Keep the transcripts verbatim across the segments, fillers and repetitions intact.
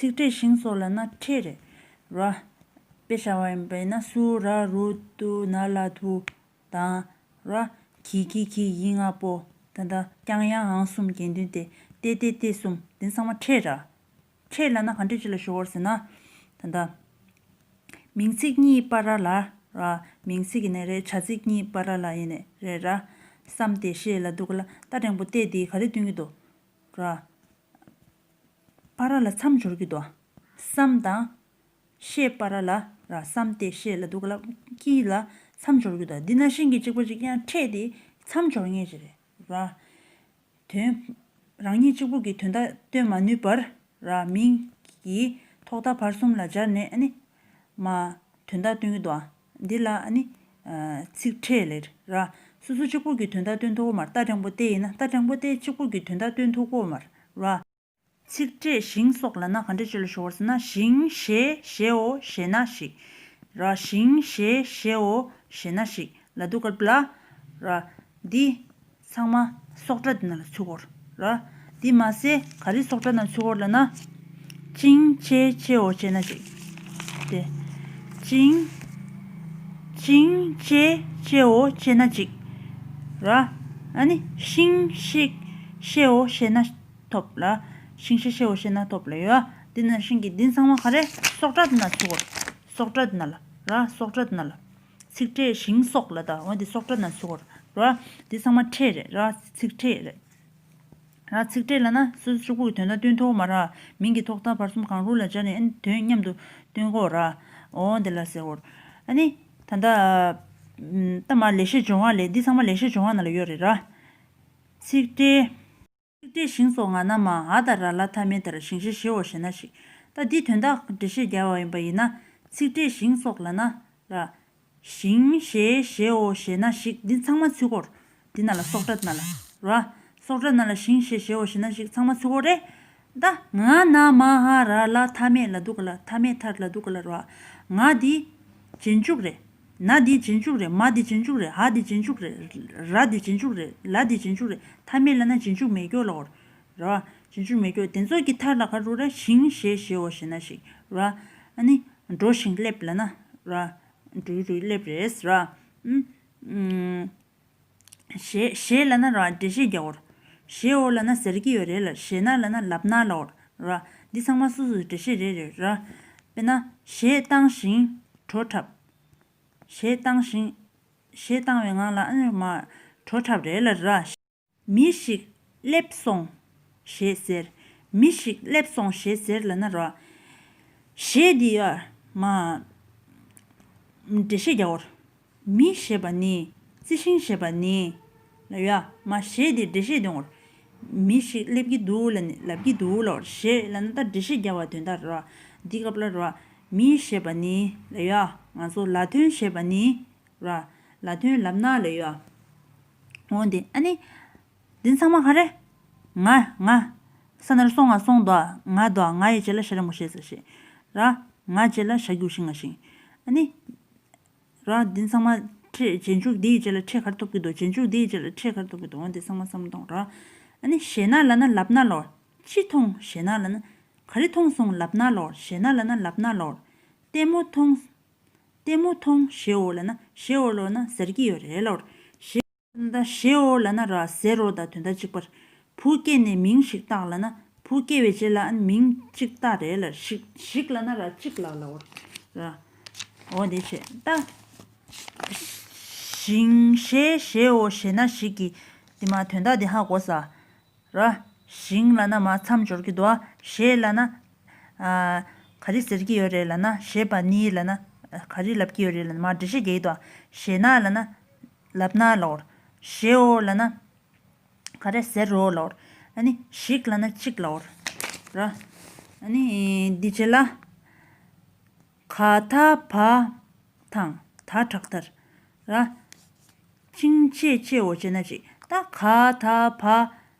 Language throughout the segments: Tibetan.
ཚིག་ཕྲད་ཞིང་སོགས་ལབ་ན་ཕྲད་རེད་ར། དཔེ་བཞག་པ་ཡིན་པ་ཡིན་ན་སུ་ར་རུ་ཏུ་ན་ལ་དུ་དང་ར། གི་གི་གི་ཡི་ང་པོ། ད་ལྟ་རྐྱང་ཡང་འང་གསུམ་དགེ་འདུན་ཏེ། ཏེ་ཏེ་ཏེ་གསུམ། འདི་ཚང་མ་ཕྲད་ར། ཕྲད་ལབ་ན་ག་འདྲ་ཅིག་ལ་ཞུ་དགོས་ཟེར་ན། ད་ལྟ་མིང་ཚིག་གཉིས་བར་ལ་ར། མིང་ཚིག་ཡིན་ནའི་རེད། བྱ་ཚིག་གཉིས་བར་ལ་ཡིན་ནའི་རེད་ར། བསམ་སྟེ་ཤེས་ལབ་འདུག་ག་ལ། ད་འགྲེང་བུ་ཏེ་འདི་ག་རེ་སྟོན་གྱི་འདུག་ར། བར་ལ་མཚམས་སྦྱོར་གྱི་འདུག་བསམ་དང་ཤེས་བར་ལ་ར། བསམ་སྟེ་ཤེས་ལབ་འདུག་ག་ལ། གཉིས་ལ་མཚམས་སྦྱོར་གྱི་འདུག་འདི་ནང་བཞིན་གྱི་གཅིག་པ་གཅིག་རྐྱང་ཕྲད་དེ་མཚམས་སྦྱོར་ངེས་ཅིག་རེད་ར། དོན། རང་ཉིད་གཅིག་པུ་གིས་དོན་དག་སྟོན་མ་ནུས་པར་ར། མིང་གི་ཐོག་མཐའ་བར་གསུམ་ལ་སྦྱར་ནས་ཨ་ནི། མ། དོན་དག་སྟོན་གྱི་འདུག་ཨ། འདི་ལ་ཨ་ནི། ཚིག་ཕྲད་ལབ་ར། སོ་སོ་གཅིག་པུ་གིས་དོན་དག་སྟོན་ཐུབ་ཀྱི་མ་རེད། ད་འགྲེང་བུ་ཏེ་ཡིན་ན་ད་འགྲེང་བུ་ཏེ་གཅིག་པུ་གིས་དོན་དག་སྟོན་ཐུབ་ཀྱི་མ་རེད་ར། ཚིག་ཕྲད་ཞིང་སོགས་ལབ་ན་ག་འདྲ་ཅིག་ལ་ཞུ་དགོས་ཟེར་ན། ཞིང་ཞེས་ཞེའོ་ཞེ་ན་ཞིག་ར། ཞིང་ཞེས་ཞེའོ་ཞེ་ན་ཞིག་ལབ་འདུག་ག་ལ་ར། འདི་ཚང་མ་སོགས་སྒྲ་འདི་ནང་ལ་ཚུད་ཀྱི་ཡོད་རེད་ར། འདི་མ་ཟད་ག་རེ་སོགས་སྒྲ་ནང་ཚུད་ཀྱི་ཡོད་རེད་ལབ་ན། ཅིང་ཅེ་ཅེའོ་ཅེ་ན་ཅིག་དེ། ཅིང་། ཅིང་ཅེ་ཅེའོ་ཅེ་ན་ཅིག་ར། ཨ་ནི་ཤིང་ཤེས་ཤེའོ་ཤེ་ན་ཐོབ་ལ། ཤིང་ཤེས་ཤེའོ་ཤེ་ན་ཐོབ་ལ་ཡོད། འདི་ནང་བཞིན་གྱི་འདི་ཚང་མ་ག་རེ་སོགས་སྒྲ་འདི་ནང་ཚུད་ཀྱི་ཡོད་རེད། སོགས་སྒྲ་འདི་ནང་ལ་ར། སོགས་སྒྲ་འདི་ནང་ལ། ཚིག་ཕྲད་ཞིང་སོགས་ལ་ད་འོ་འདི་སོགས་སྒྲ་ནང་ཚུད་ཀྱི་ཡོད་རེད་ར། འདི་ཚང་མ་ཕྲད་རེད་ར། ཚིག་ཕྲད་རེད་ར། ཚིག་ཕྲད་ལབ་ན་སོ་སོ་གཅིག་པུ་གི་དོན་དག་སྟོན་ཐུབ་མ་ར། མིང་གི་ཐོག་མཐའ་བར་གསུམ་གང་རུང་ལ་སྦྱར་ནས་ཨ་ནི་དོན་མཉམ་དུ་སྟོན་གྱི་ཡོད་ར། འོ་འདི་ལ་ཟེར་གྱི་ཡོད་རེད། ཨ་ནི་ད་ལྟ་ད་མ་ལེགས་བཤད་ལྗོན་དབང་ལས། འདི་ཚང་མ་ལེགས་བཤད་ལྗོན་དབང་ནང་ལ་ཡོད་རེད་ར། ཚིག་ཕྲད། ཚིག་ཕྲད་ཞིང་སོགས་ང་ན་མ་འ་ད་ར་ལ་མཐའ་མེད་མཐར། ཞིང་ཞེས་ཞེའོ་ཞེ་ན་ཞིག་ད་འདི་དོན་དག་འགྲེལ་བཤད་རྒྱག་པ་ཡིན་པ་ཡིན་ན། ཚིག་ཕྲད་ཞིང་སོགས་ལབ་ན་ར། ཞིང་ཞེས་ཞེའོ་ཞེ་ན་ཞིག་འདི་ཚང་མ་ཚུད་ཀྱི་ཡོད་རེད། འདི་ནང་ལ་སོགས་སྒྲ་ནང་ལ་ར། སོགས་སྒྲ་ནང་ལ་ཞིང་ཞེས་ཞེའོ་ཞེ་ན་ཞིག་ཚང་མ་ཚུད་ཀྱི་ཡོད་རེད། ད་ང་ན་མ་འ་ར་ལ་མཐའ་མེད་ལབ་འདུག་ག་ལ། མཐའ་མེད་མཐར་ལབ་འདུག་ག་ལ་ར། ང་འདི་རྗེས་འཇུག་རེད། ན་འདི་རྗེས་འཇུག་རེད། མ་འདི་རྗེས་འཇུག་རེད། འ་འདི་རྗེས་འཇུག་རེད། ར་འདི་རྗེས་འཇུག་རེད། ལ་འདི་རྗེས་འཇུག་རེད། མཐའ་མེད་ལབ་ན་རྗེས་འཇུག་མེད་སྐྱོ་ལབ་ཀྱི་ཡོད་རེད་ར། རྗེས་འཇུག་མེད་སྐྱོ། དེ་ཚོ་གི་མཐར་ལ་ག་རེ་འདུག་ར། ཞིང་ཞེས་ཞེའོ་ཞེ་ན་ཞིག་ར། ཨ་ནི་འགྲོ་ཞིང་སླེབས་ལབ་ན་ར། འགྲོ་རྒྱུ་སླེབས་རེད་ར། ཨུམ། ཞེས་ཞེས་ལབ་ན་ར་འགྲེལ་བཤད་རྒྱག་གི་ཡོད་རེད། ཞེའོ་ལབ་ན་ཟེར་གྱི་ཡོད་རེད་ལ། ཞེ་ན་ལབ་ན་ལབ་ན་ལབ་ཀྱི་ཡོད་རེད་ར། འདི་ཚང་མ་སོ་སོའི་འགྲེལ་བཤད་རེ་རེ་ར། དཔེར་ན་གཞས་བཏང་ཞིང་བྲོ་འཁྲབ། གཞས་བཏང་ཞིང་། གཞས་བཏང་བའི་ངང་ལ་ཨ་ནི་མ་བྲོ་འཁྲབ་རེད་ལ་ར། མི་ཞིག་སླེབས་སོང་ཞེས་ཟེར། མི་ཞིག་སླེབས་སོང་ཞེས་ཟེར་ལབ་ན་ར། གཞས་འདི་ཡ་མ་འགྲེལ་བཤད་རྒྱག་གི་ཡོད་རེད། མི་ཞེས་པ་ནི། རྩི་ཤིང་ཞེས་པ་ནི། ལབ་ཡ་མ་གཞས་འདི་འགྲེལ་བཤད་འདོན་གྱི་ཡོད་རེད། མི་ཞིག་སླེབས་ཀྱི་འདུག་ལབ་ནི་ལབ་ཀྱི་འདུག་ལབ་ཀྱི་ཡོད་རེད། གཞས་ལབ་ན་ད་འགྲེལ་བཤད་རྒྱག་པ་དོན་དག་རེད་བ། འདི་སྐབས་ལ་རེད་བ། མི་ཞེས་པ་ནི་ལབ་ཡ་ང་ཚོ་ལ་དོན་ཞེས་པ་ནི། ར། ལ་དོན་ལབ་ན་ལབ་ཡ། འོ་འདི་ཨ་ནི། འདི་ཚང་མ་ག་རེ། ང་ང་། ས་ན་ར་སོ་ང་སོང་དོ། ང་དོ། ང་ཡི་རྗེས་ལ་ཤ་ར་མོ་ཤེ་ས་ཤེ། ར། ང་རྗེས་ལ་ཤ་རྒྱུ་ཤི་ང་ཤིང་། ཨ་ནི། ར། འདི་ཚང་མ་ཕྲད། རྗེས་འཇུག་འདི་ཡི་རྗེས་ལ་ཕྲད་ག་རེ་ཐོབ་ཀྱི་འདུག་རྗེས་འཇུག་འདི་ཡི་རྗེས་ལ་ཕྲད་ག་རེ་ཐོབ་ཀྱི་འདུག་འོ་འདི་ཚང་མ་བསམ་བློ་གཏོང་ར། ཨ་ནི་ཞེ་ན་ལབ་ན་ལབ་ན་ལོ། ཅི་མཐོང་ཞེ་ན་ལབ་ན། ག་རེ་མཐོང་སོང་ལབ་ན་ལོ། ཞེ་ན་ལབ་ན་ལབ་ན་ལོ། ལྟད་མོ་མཐོང་། ལྟད་མོ་མཐོང་ཞེའོ་ལབ་ན་ཞེའོ་ལབ་ན་ཟེར་གྱི་ཡོད་རེད་ལབ། ཞེ། ད་ཞེའོ་ལབ་ན་ར་ཟེར་རོ་ད་དོན་དག་གཅིག་པར། བུ་སྐྱེས་ནས་མིང་ཞིག་བཏགས་ལབ་ན་བུ་སྐྱེས་པའི་རྗེས་ལ་ཨ་ནི་མིང་གཅིག་བཏགས་རེད་ལ། ཞིག་ཞིག་ལབ་ན་ར་གཅིག་ལ་ལབ་ར། འོ་དེ་བྱས་ད། ཞིང་ཞེས་ཞེའོ་ཞེ་ན་ཞིག་གི་དེ་མ་དོན་དག་དེ་ཧ་གོ་ས། ར། ཞིང་ལབ་ན་མ་མཚམས་སྦྱོར་གྱི་འདུག་ཨ། ཞེས་ལབ་ན། ཨ། ག་རེ་ཟེར་གྱི་ཡོད་རེད་ལབ་ན་ཞེས་པ་ནི་ལབ་ན། ག་རེ་ལབ་ཀྱི་ཡོད་རེད་ལབ་ན་མ་འགྲེལ་བཤད་རྒྱག་གི་འདུག་ཨ། ཞེ་ན་ལབ་ན། ལབ་ན་ལབ་ཀྱི་ཡོད་རེད། ཞེའོ་ལབ་ན། ག་རེ་ཟེར་རོ་ལབ་ཀྱི་ཡོད་རེད། ཨ་ནི་ཞིག་ལབ་ན་གཅིག་ལབ་ཀྱི་ཡོད་རེད། ར། ཨ་ནི་འདི་རྗེས་ལ། ག་ད་བ་དང་ད་དྲག་མཐར། ར། ཅིང་ཅེ་ཅེའོ་ཅེ་ན་ཅིག་ད་ག་ད་བ།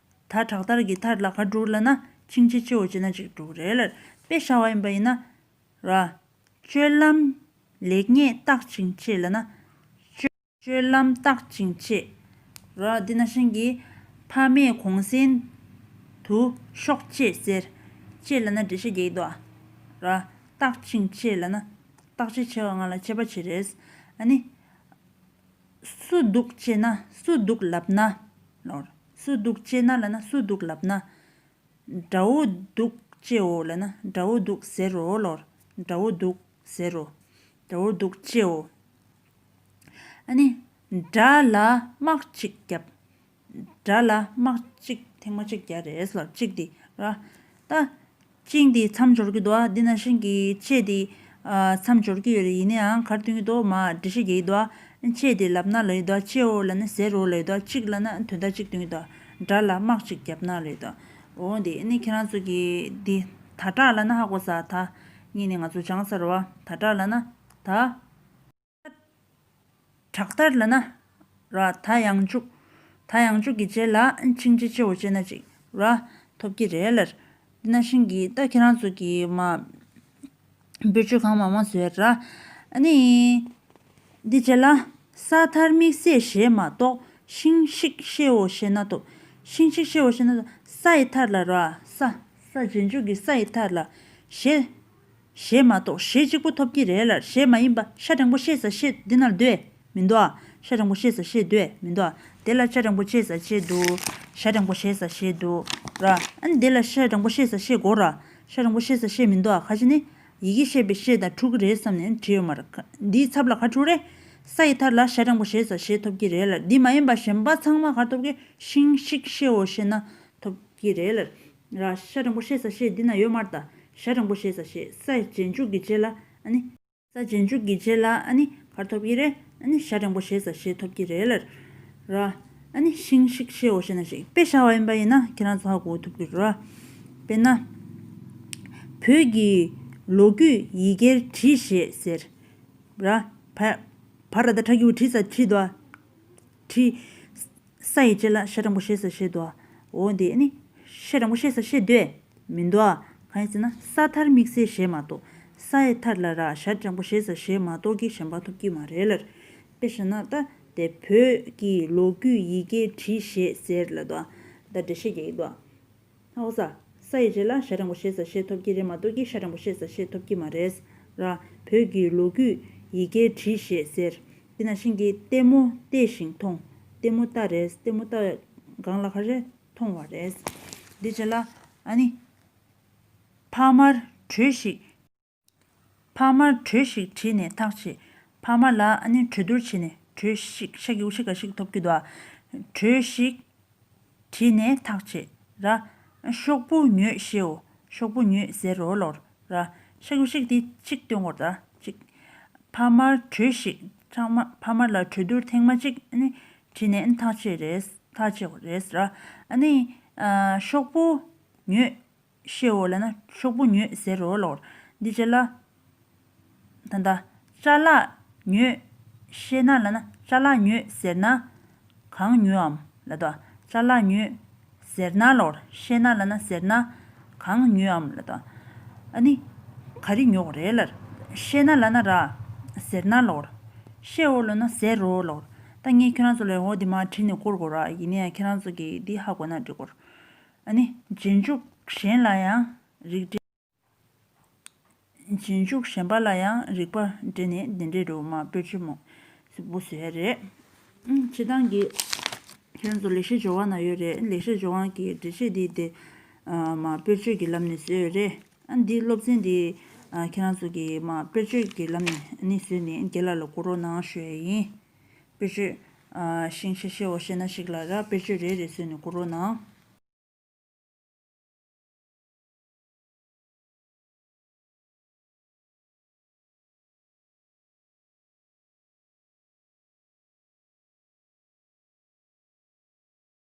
ད་དྲག་མཐར་གྱི་མཐར་ལ་ག་འགྲོ་ལབ་ན་ཅིང་ཅེ་ཅེའོ་ཅེ་ན་ཅིག་འགྲོ་གི་རེད་ལ། དཔེ་བཞག་པ་ཡིན་པ་ཡིན་ན། ར། སྤྱོད་ལམ་ལེགས་ཉེས་བརྟག་ཅིང་དཔྱད་ལབ་ན། སྤྱོད་ལམ་བརྟག་ཅིང་དཔྱད། ར། འདི་ནང་བཞིན་གྱི་ཕ་མས་གུང་གསེང་དུ་ཤོག་ཅེས་ཟེར། ཅེས་ལབ་ན་འགྲེལ་བཤད་རྒྱག་གི་འདུག་ཨ། ར། རྟག་ཅིང་དཔྱད་ལབ་ན། རྟག་ཅིང་དཔྱད་པ་ང་ལ་དཔྱད་པ་བྱེད་རེད། ཨ་ནི། སུ་འདུག་ཅེ་ན། སུ་འདུག་ལབ་ན། ལོར། སུ་འདུག་ཅེ་ན་ལབ་ན་སུ་འདུག་ལབ་ན། དགྲ་བོ་འདུག་ཅེའོ་ལབ་ན་དགྲ་བོ་འདུག་ཟེར་རོ་ལོར། དགྲ་བོ་འདུག་ཟེར་རོ། དགྲ་བོ་འདུག་ཅེའོ། ཨ་ནི། དགྲ་ལ་དམག་གཅིག་བརྒྱབ། དགྲ་ལ་དམག་གཅིག་ཐེངས་མ་གཅིག་བརྒྱབ་རེད་ལོར་གཅིག་དེ་ར། ད། ཅིང་དེ་མཚམས་སྦྱོར་གྱི་འདུག་ཨ། འདི་ནང་བཞིན་གྱི་ཅེ་དེ། ཨ། མཚམས་སྦྱོར་གྱི་ཡོད་རེད། ཡིན་ན་ཡང་ག་རེ་སྟོན་གྱི་འདུག་མ་འགྲེལ་བཤད་རྒྱག་གི་འདུག་ཨ། ཅེ་དེ་ལབ་ན་ལབ་ཀྱི་འདུག་ཨ། ཅེའོ་ལབ་ན་ཟེར་རོ་ལབ་ཀྱི་འདུག་ཨ། གཅིག་ལབ་ན་དོན་དག་གཅིག་སྟོན་གྱི་འདུག་ཨ། དགྲ་ལ་དམག་གཅིག་བརྒྱབ་ན་ལབ་ཀྱི་འདུག་ཨ། འོ་འདི་ཨ་ནི་ཁྱེད་རང་ཚོ་གི་འདི་ད་དྲག་ལབ་ན་ཧ་གོ་ས། ད་གཉིས་ནས་ང་ཚོ་སྦྱངས་ཚར་བ། ད་དྲག་ལབ་ན་ད། དྲག་མཐར་ལབ་ན། ར། ད་ཡང་འཇུག་ད་ཡང་འཇུག་གི་རྗེས་ལ་ཅིང་ཅེ་ཅེའོ་ཅེ་ན་ཅིག་ར། ཐོབ་ཀྱི་རེད་ལར། འདི་ནང་བཞིན་གྱི་ད་ཁྱེད་རང་ཚོ་གི་མ། བེད་སྤྱོད་གང་མང་མང་བཟོས་ར། ཨ་ནི། འདི་རྗེས་ལ། ས་མཐར་དམིགས་བསལ་ཞེས་མ་གཏོགས་ཤིང་ཤིག་ཤེའོ་ཤེ་ན་ཐོབ། ཤིང་ཤིག་ཤེའོ་ཤེ་ན་ཐོབ། ས་ཡི་མཐར་ལ་ར། ས། ས་རྗེས་འཇུག་གི་ས་ཡི་མཐར་ལ། ཞེས། ཞེས་མ་གཏོགས་ཞེས་གཅིག་པུ་ཐོབ་ཀྱི་རེད་ལར། ཞེས་མ་ཡིན་པ་ཤ་འགྲེང་བུ་ཤེས་ས་ཤེས་འདི་ན་ལ་འདུག་གས་མི་འདུག་ཨ། ཤ་འགྲེང་བུ་ཤེས་ས་ཤེས་འདུག་གས་མི་འདུག་ཨ། དེ་ལ་ཤ་འགྲེང་བུ་ཤེས་ས་ཤེས་འདུག་ཤ་འགྲེང་བུ་ཤེས་ས་ཤེས་འདུག་ར། ཨ་ནི་དེ་ལ་ཤ་འགྲེང་བུ་ཤེས་ས་ཤེས་དགོས་ར། ཤ་འགྲེང་བུ་ཤེས་ས་ཤེས་མི་འདུག་ཨ། ཁ་ཅིག་ནི་ཡི་གེ་ཤེས་པའི་ཤེས་དང་འཁྲུལ་གྱི་རེད་བསམ་ནས་བྲིས་ཡོད་མ་རེད། འདིའི་ཚབ་ལ་ག་འཁྲུལ་རེད། ས་ཡི་མཐར་ལ་ཤ་འགྲེང་བུ་ཤེས་ས་ཤེས་ཐོབ་ཀྱི་རེད་ལར། འདི་མ་ཡིན་པ་གཞན་པ་ཚང་མ་ག་ཐོབ་ཀྱི། ཤིང་ཤིག་ཤེའོ་ཤེ་ན་ཐོབ་ཀྱི་རེད་ལར། ར། ཤ་འགྲེང་བུ་ཤེས་ས་ཤེས་འདི་ན་ཡོད་མ་རེད་ད། ཤ་འགྲེང་བུ་ཤེས་ས་ཤེས། ས་རྗེས་འཇུག་གི་རྗེས་ལ་ཨ་ནི། ས་རྗེས་འཇུག་གི་རྗེས་ལ་ཨ་ནི་ག་ཐོབ་ཀྱི་རེད། ཨ་ནི་ཤ་འགྲེང་བུ་ཤེས་ས་ཤེས་ཐོབ་ཀྱི་རེད་ལར། ར། ཨ་ནི་ཤིང་ཤིག་ཤེའོ་ཤེ་ན་ཤིག་དཔེ་བཞག་པ་ཡིན་པ་ཡིན་ན་ཁྱེད་རང་ཚོ་ཧ་གོ་ཐུབ་ཀྱི་རེད་ར། དཔེར་ན། བོད་ཀྱི་ལོ་རྒྱུས་ཡི་གེར་བྲིས་ཞེས་ཟེར། ར། བ། བ་ར་ད་ཁྲ་གི་བྲིས་ས་བྲིས་དོ། བྲིས། ས་ཡི་རྗེས་ལ་ཤ་འགྲེང་བུ་ཤེས་ས་ཤེས་དོ། འོ་འདི་ནི། ཤ་འགྲེང་བུ་ཤེས་ས་ཤེས་དོ། མི་འདུག་ཨ། གང་ཡིན་ཟེར་ན་ས་མཐར་དམིགས་བསལ་ཞེས་མ་གཏོགས། ས་ཡི་མཐར་ལ་ར་ཤ་འགྲེང་བུ་ཤེས་ས་ཤེས་མ་གཏོགས་ཀྱི་གཞན་པ་ཐོབ་ཀྱི་མ་རེད་ལར། དཔེ་བཞག་ན་ད་དེ་བོད་ཀྱི་ལོ་རྒྱུས་ཡི་གེར་བྲིས་ཞེས་ཟེར་ལ་དོ། ད་འགྲེལ་བཤད་རྒྱག་གི་འདུག་ཨ། ཧ་གོ་ས། ས་ཡི་རྗེས་ལ་ཤ་འགྲེང་བུ་ཤེས་ས་ཤེས་ཐོབ་ཀྱི་རེད་མ་གཏོགས་ཀྱི་ཤ་འགྲེང་བུ་ཤེས་ས་ཤེས་ཐོབ་ཀྱི་མ་རེད། ར། བོད་ཀྱི་ལོ་རྒྱུས་ཡི་གེར་བྲིས་ཞེས་ཟེར། འདི་ནང་བཞིན་གྱི་ལྟད་མོ་བལྟས་ཤིང་མཐོང་། ལྟད་མོ་ལྟ་རེད། ལྟད་མོ་ལྟ་སྒང་ལ་ག་རེ་མཐོང་བ་རེད། འདི་རྗེས་ལ་ཨ་ནི། ཕ་མར་གྲོས་ཤིག་ཕ་མར་གྲོས་ཤིག་དྲིས་ནས་ཐག་བཅད། ཕ་མ་ལ་ཨ་ནི་གྲོས་བསྡུར་བྱས་ནས་གྲོས་ཤིག་ཤ་གི་འུ་ཤི་ག་ཤིག་ཐོབ་ཀྱི་འདུག་ཨ། གྲོས་ཤིག་དྲིས་ནས་ཐག་བཅད་ར། ཤོག་བུ་ཉོས་ཤེའོ། ཤོག་བུ་ཉོས་ཟེར་རོ་ལོར་ར། ཤ་གི་འུ་ཤི་དེ་གཅིག་སྟོན་དགོས་ར་གཅིག་ཕ་མར་གྲོས་ཤིག་ཚང་མ་ཕ་མ་ལ་གྲོས་བསྡུར་ཐེངས་མ་གཅིག་ཨ་ནི་དྲིས་ནས་ཨ་ནི་ཐག་བཅད་རེད། ཐག་བཅད་དགོས་རེད་ར། ཨ་ནི་ཤོག་བུ་ཉོས། ཤེའོ་ལབ་ན་ཤོག་བུ་ཉོས་ཟེར་རོ་ལོར། འདི་རྗེས་ལ། ད་ལྟ། ཅ་ལག་ཉོས། ཤེ་ན་ལབ་ན་ཅ་ལག་ཉོས་ཟེར་ན། གང་ཉོས་འམ་ལབ་དོ། ཅ་ལག་ཉོས་ཟེར་ན་ལོར། ཤེ་ན་ལབ་ན་ཟེར་ན། གང་ཉོས་འམ་ལབ་དོ། ཨ་ནི། ག་རེ་ཉོ་དགོས་རེད་ལར། ཤེ་ན་ལབ་ན་ར། ཟེར་ན་ལོར། ཤེའོ་ལབ་ན་ཟེར་རོ་ལོར། ད་ངས་ཁྱེད་རང་ཚོ་ལ་འོ་འདི་མ་བྲིས་ནས་བསྐུར་དགོས་ར། ཡིན་ནའི་ཁྱེད་རང་ཚོ་གིས་འདི་ཧ་གོ་ན་འགྲིག་གོ། ཨ་ནི་རྗེས་འཇུག་གཞན་ལ་ཡང་རིགས་འགྲེ། རྗེས་འཇུག་གཞན་པ་ལ་ཡང་རིགས་པ་འགྲེ་ནས་འདི་འདྲའི་རུ་མ་དཔེར་བརྗོད་མང་པོ་བཟོ་ཡ་རེད། ཨང་། སྤྱིར་བཏང་གི་ཁྱེད་རང་ཚོ་ལེགས་བཤད་ལྗོན་དབང་ན་ཡོད་རེད། ལེགས་བཤད་ལྗོན་དབང་གི་འགྲེལ་བཤད་འདི་དེ་མ་དཔེར་བརྗོད་ཀྱི་ལམ་ནས་བཟོས་ཡོད་རེད། ཨ་འདི་སློབ་ཚན་འདི་ཁྱེད་རང་ཚོ་གི་མ་དཔེར་བརྗོད་ཀྱི་ལམ་ནས་ནི་བཟོས་ནས་རྒན་ལགས་ལ་བསྐུར་རོགས་གནང་ཞུ་ཡ་ཡིན། དཔེར་བརྗོད། ཤིང་ཤ་ཤེའོ་ཤེ་ན་ཤིག་ལ་ར་དཔེར་བརྗོད་རེ་རེ་བཟོས་ནས་བསྐུར་རོགས་གནང་།